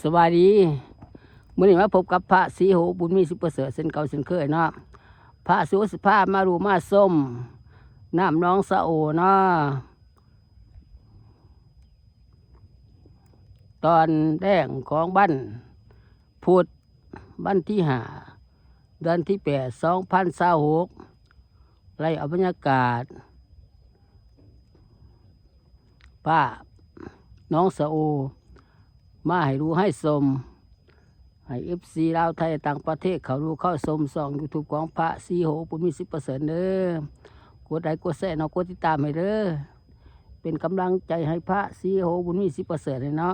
ສະບາຍດີ ມື້ນີ້ມາພົບກັບພະສີໂຫ ບຸນມີ ສິບປະເສີດ ເຊັ່ນເກົ່າເຊັ່ນເຄີຍເນາະ. ພະສີໂຫຊິພາມາດູມາຊົມນ້ຳໜອງສະໂອເນາະ ຕອນແລງຂອງວັນພຸດ ວັນທີຫ້າ ເດືອນທີແປດ ສອງພັນຊາວຫົກ ໄດ້ເອົາບັນຍາກາດ ພະໜອງສະໂອ ມາໃຫ້ດູໃຫ້ຊົມ ໃຫ້ເອັຟຊີລາວໄທຕ່າງປະເທດເຂົ້າດູເຂົ້າຊົມຊ່ອງຢູທູບຂອງພະສີໂຫ ບຸນມີ ສິບປະເສີດເດີ. ກົດໄລກົດແຊເນາະ ກົດຕິດຕາມໃຫ້ເດີ ເປັນກຳລັງໃຈໃຫ້ພະສີໂຫ ບຸນມີ ສິບປະເສີດເນາະ.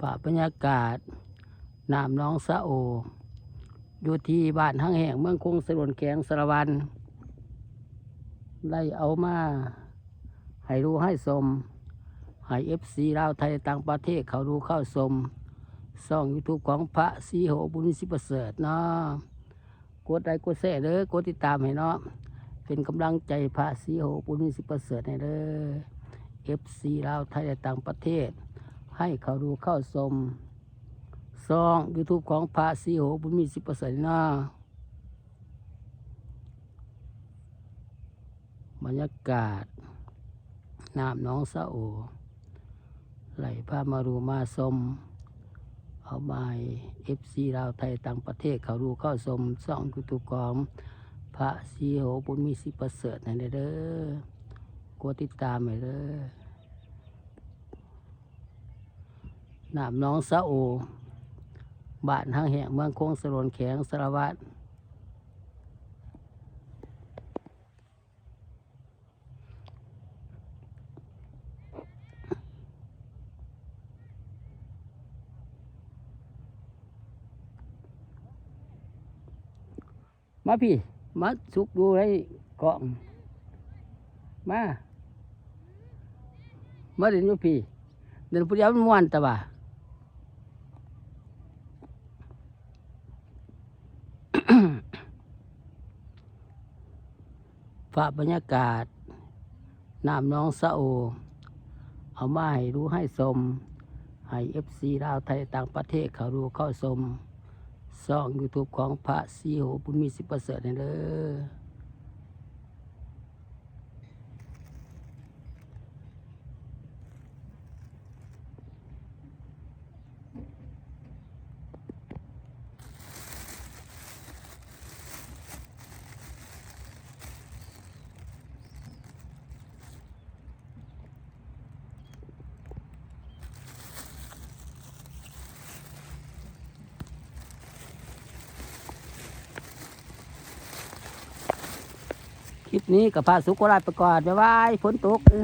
ພາບບັນຍາກາດນ້ຳໜອງສະໂອ ຢູ່ທີ່ບ້ານຮັງແຫ້ງ ເມືອງຄົງສະຫຼວນ ແຂວງສາລະວັນ ໄດ້ເອົາມາ ໃຫ້ຮູ້ໃຫ້ຊົມ ໃຫ້ເອັຟຊີລາວໄທຕ່າງປະເທດເຂົ້າດູເຂົ້າຊົມ ຊ່ອງຢູທູບຂອງພະສີໂຫ ບຸນມີ ສິບປະເສີດເນາະ. ກົດໄລກົດແຊເດີ ກົດຕິດຕາມໃຫ້ເນາະ ເປັນກຳລັງໃຈພະສີໂຫ ບຸນມີ ສິບປະເສີດໃຫ້ເດີ ເອັຟຊີລາວໄທ ແລະ ຕ່າງປະເທດ ໃຫ້ເຂົ້າດູເຂົ້າຊົມຊ່ອງຢູທູບຂອງພະສີໂຫ ບຸນມີ ສິບປະເສີດເນາະ. ບັນຍາກາດນ້ຳໜອງສະໂອ ໄຫຼພາມາດູມາຊົມ ເອົາມາໃຫ້ເອັຟຊີລາວໄທຕ່າງປະເທດເຂົ້າດູເຂົ້າຊົມຊ່ອງຢູທູບຂອງພະສີໂຫ ບຸນມີ ສິບປະເສີດໃຫ້ແດ່ເດີ ກົດຕິດຕາມໃຫ້ເດີ. ນ້ຳໜອງສະໂອ ບ້ານຮັງແຫ້ງ ເມືອງຄົງສະຫຼວນ ແຂວງສາລະວັນ. ມາພີ້ ມາສຸກຢູ່ໃນກ້ອງ ມາ ມາຫຼິ້ນຢູ່ພີ້ ຫຼິ້ນຜູ້ດຽວມັນມ່ວນແຕ່ວ່າ. ພາບບັນຍາກາດນ້ຳໜອງສະໂອ ເອົາມາໃຫ້ດູໃຫ້ຊົມ ໃຫ້ເອັຟຊີລາວໄທຕ່າງປະເທດເຂົ້າດູເຂົ້າຊົມຊ່ອງຢູທູບຂອງພະສີໂຫ ບຸນມີ ສິບປະເສີດແດ່ເດີ. ຄລິບນີ້ກໍພາສຸກໂຄລາດໄປກ່ອນ ບາຍບາຍ ຝົນຕົກ.